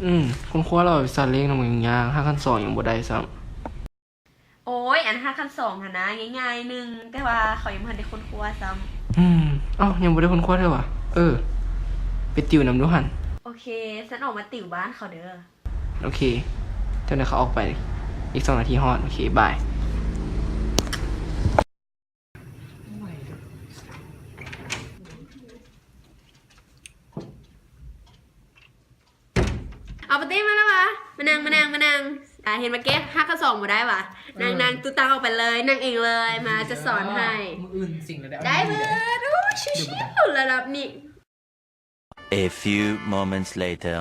ອືມ ຄົ້ນຄວ້າແລ້ວ ວິຊາເລກນຳຍັງຍາກ ຮາກຂັ້ນສອງຍັງບໍ່ໄດ້ຊ້ຳ. ໂອ້ຍ ອັນຮາກຂັ້ນສອງຫັ້ນນະ ງ່າຍໆໜຶ່ງ ແຕ່ວ່າເຂົາຍັງບໍ່ທັນໄດ້ຄົ້ນຄວ້າຊ້ຳ. ອືມ ເອົ້າ ຍັງບໍ່ໄດ້ຄົ້ນຄວ້າເທື່ອຫວາ? ເອີ ໄປຕິວນຳດູຫັ້ນ. ໂອເຄ ຊັ້ນອອກມາຕິວບ້ານເຂົາເດີ. ໂອເຄ ຈັ່ງໃດເຂົາອອກໄປ ອີກສອງນາທີຮອດ. ໂອເຄ ບາຍ. ເອົາປາເຕ້ມາແລ້ວຫວາ? ມານັ່ງ ມານັ່ງ ມານັ່ງ. ອ່າ ເຫັນມາແກ້ຮາກຂັ້ນສອງບໍ່ໄດ້ຫວາ? ເອີ ນັ່ງ ນັ່ງ ຕູດຕັ່ງອອກໄປເລີຍ ນັ່ງເອງເລີຍ. ມາຈະສອນໃຫ້. ມື້ອື່ນສິ່ງໃດ ໄດ້ເບິດ. ໂອ້ ຊິວໆ ລະດັບນີ້. A few moments later.